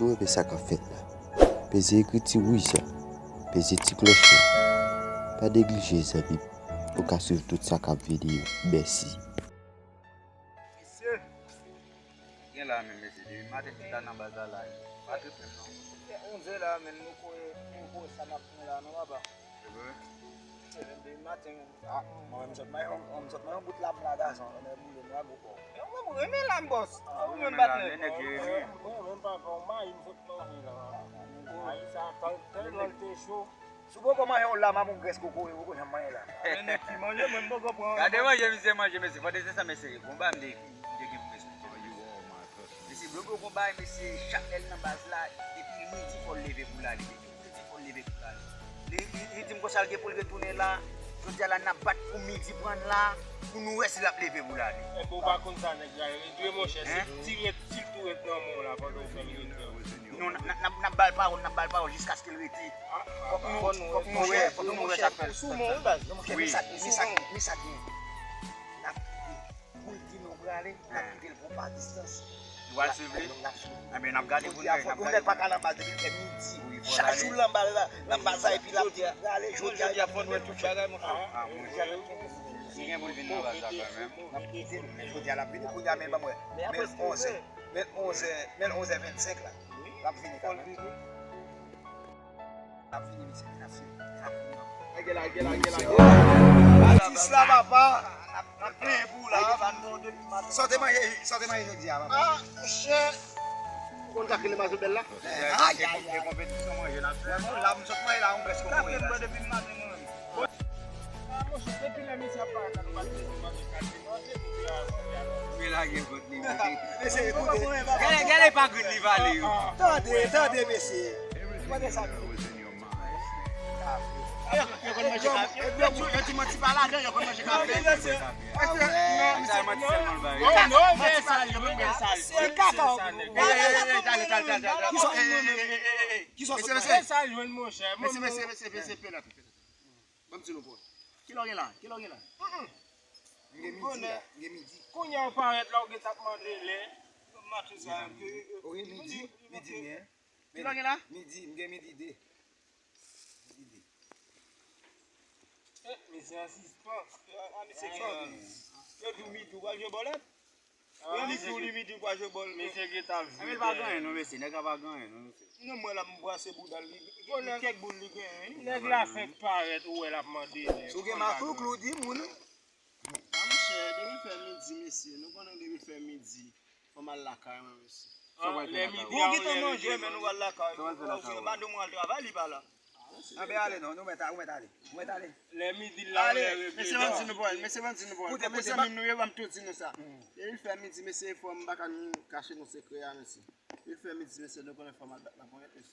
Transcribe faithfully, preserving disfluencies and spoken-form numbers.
Ou renmen sa k ap fèt la? Peze ekriti wouj la. Peze ti klòch la. Pa neglije, zanmi m. Ou ka swiv tout sa k ap vini yo. Mèsi. Mesye, gen la menm, mesye. Depi maten, tout la nan baz la, la. Pa trip menm, non. Se onzè la, menm, nou konnen, nou konnen sa n ap pran la, non, papa. Se vre? Se vre, depi maten. Ah, mwen menm, sot mwen, mwen sot mwen yon bout lam la, gason. Mwen boule, mwen gwo kò. E ou menm ou renmen lam, bòs. Ou menm patnè. Mwen menm pa fè w mayi, m sot manje la. Mayi sa, tèlman l te cho. Si w poko manje yon lam ak yon grès kokoye, ou poko janm manje lam. Men nèg ki manje, mwen m poko pran. Gade manje misye manje, mesye. Fò de se sa, mesye. Gon bagay m te, m te gen pou mesye. Mesye, blo blo gon bagay, mesye. Chak lè l nan baz la, depi midi fò l leve pou l ale. Depi midi fò l leve pou l ale. Li, li, li di m konsa l gen pou l retounen la. Jodi a la n ap bat pou midi pran la, pou nou wè si l ap leve pou l ale. Enben ou pa konn sa nèg la ye. Li dwe monchè, se ti rèt, ti tou rèt nan men w la pandan w fè l rete. Non, n ap, n ap, n ap ba l pawòl, n ap ba l pawòl jiskaske l rete. Fòk nou, fòk nou wè, fòk nou wè sa k fè. Sou men w wi baz. Non monchè, men sa, men sa, men sa gen. N ap kite pou l di nou prale, n ap kite l pran pa distans. Ou pral swiv li? N ap swiv. Enben n ap gade pou n wè, n ap gade pou n wè. Yon nèg pa ka nan baz depi l fè midi. Chak jou l nan baz la, nan baz la epi l ap di prale, jodi a, jodi a fò n wè tout bagay monchè. Ah, monchè. Li gen pou l vin nan baz la kanmenm. N ap kite l, men jodi a l ap vini, kounye a men ban m wè. Men onzè, men onzè, men onzè vennsenk la. L ap vini kanmenm. N ap vini, mesye, n ap vini, n ap vini. Gade la, gade la, gade la, gade la. Atis la, papa. N ap plenyen pou ou la, papa. Sa w te manje, sa w te manje jodi a, papa? Ah, monchè. Ou konn sa k rele mazobèl la? Ay, ay, ay. E konpetisyon manje n ap fè. Bon, la, m sot manje la, yon grès kokoye la. Sa k rele depi maten, mwen menm. Ah, monchè, depi lè misye ap parèt la, nou pa t bezwen manje kalite manje, nou te avan, te avan. Men lage vant li, men. Mesye, ekoute. Gade, gade pa grenn li vale yo. Tande, tande, mesye. Tande sa. Yo, yo konn manje kafe. Yo, yo, yo di manti pa ladan, yo konn manje kafe. Mesye, non, mesye, non. Oh, non, men sa, yo konn men sa. Se kaka. Ey, ey, ey, ey, tande, tande, tande, tande. Kisa w jwenn, monchè? Mesye, mesye, mesye, mesye, mesye, mesye, Ban m di nou, bro. Kilè w gen la? Kilè w gen la? M gen midi la. M gen midi. Kounye a w parèt la, w gentan ap mande lè. Maten sa, ke, ou gen midi? Midi, men. Kilè w gen la? Midi, m gen midi de. Midi de. Eh, mesye an sispan. Ah, mesye fò. Yo di w midi, w pral jwe bòlèt? Li di w li midi pa jwe bòl. Mesye gentan vide. Men l pa gen anyen non, mesye. Nèg la pa gen anyen non, mesye. Non, mwen la, m brase bouda l. Li gen kèk boul li genyen, wi. Nèg la fenk parèt, ou wè l ap mande lè. Si w gen maklouk, ou di moun. Ah, monchè, depi l fè midi, mesye. Nou konnen depi l fè midi. Fò m al lakay mwen, mesye. Ah, lè midi a, ou gentan manje, men nou al lakay. Sa w al fè lakay ou? Madanm ou al travay, li pa la. Anben ale non, nou mèt ale, ou mèt ale. Ou mèt ale. Lè midi la, ale. Mesye bandi nou pran, mesye bandi nou pran. Koute, koute, zanmi m nou ye, ban m tou di nou sa. Depi l fè midi, mesye, fò m pa ka kache nou sekrè a, mesye. Depi l fè midi, mesye, nou konnen fò m al bat laponyèt, mesye.